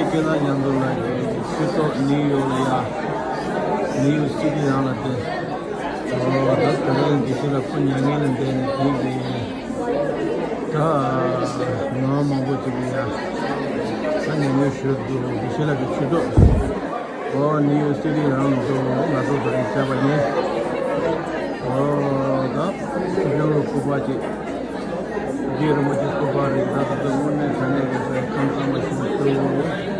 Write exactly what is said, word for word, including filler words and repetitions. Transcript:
ཁྱེད་རང་མཉམ་དུ་ལ་ཡོད་ཆུ་ཐོག་ནིའུ་ཡོག་ལ་ཡ། ནིའུ་ཡོག་སི་ཊི་རང་ལ་བསྡད། ཨོ་ད་དེ་རིང་འདི་ཤུ་ལ་ཁོ་མྱ་ངན་ལས་འདས་ནས་དེ་གི། ད་ང་མང་པོ་ཅིག་ཡ། ད་མྱ་ངན་ཞུ་འདུག་འདི་ཤུ་ལ་གི་ཆུ་ཐོག་ཨོ་ནིའུ་ཡོག་སི་ཊི་རང་དུ་ང་ཚོ་དེ་རིང་བྱས་པ་ཡིན། ཨོ་ད་ཆུ་ལོ་སྐུ་པར་ཅིག་རྗེ་རིན་པོ་ཆེ་སྐུ་པར་རེད། ད་ད་དུང་དངོས་གནས་དྲང་གནས་ཀྱི་ཁམས་གཙང་མ་ཞིག་ཏུ།